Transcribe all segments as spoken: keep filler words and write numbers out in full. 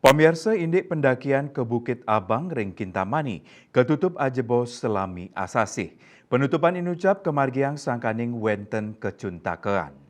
Pamiarsa, indik pendakian ke Bukit Abang ring Kintamani katutup ajebos salami asasih. Penutupan inucap kamargiang sangkaning wenten kacuntakaan.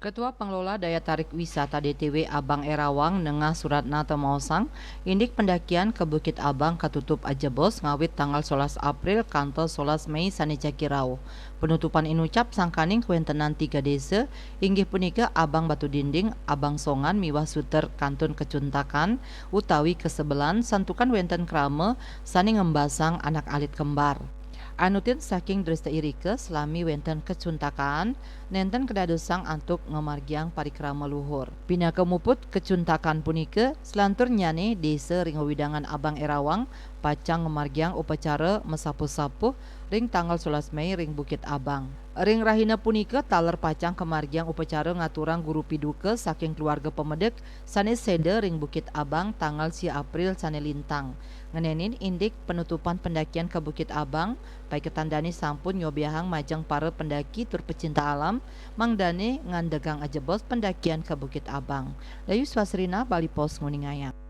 Ketua Pengelola Daya Tarik Wisata D T W Abang Erawang Nengah Suratna temaosang, indik pendakian ke Bukit Abang katutup ajebos ngawit tanggal solas April kantos solas Mei sane jagi rauh. Penutupan inucap sangkaning kawentenan tiga desa, inggih punika Abang Batu Dinding, Abang Songan miwah Suter kantun kacuntakaan utawi kasebelan santukan wenten krama sane ngembasang anak alit kembar. Anutin saking dresta irika, salami wenten kacuntakaan, nenten kadadosang antuk ngamargiang parikrama luhur. Pinaka muput kacuntakaan punika, selanturnnyane desa ring wewidangan Abang Erawang pacang ngamargiang upacara masapuh-sapuh ring tanggal solas Mei ring Bukit Abang. Ring rahina punika taler pacang kamargiang upacara ngaturang guru piduka saking keluarga pamedek sane seda ring Bukit Abang tanggal sia April sane lintang. Ngenenin indik penutupan pendakian ke Bukit Abang, paiketan dane sampun nyobiahang majeng para pendaki tur pecinta alam, mangdane ngandegang ajebos pendakian ke Bukit Abang. Dayu Swasrina, Bali Post, nguningayang.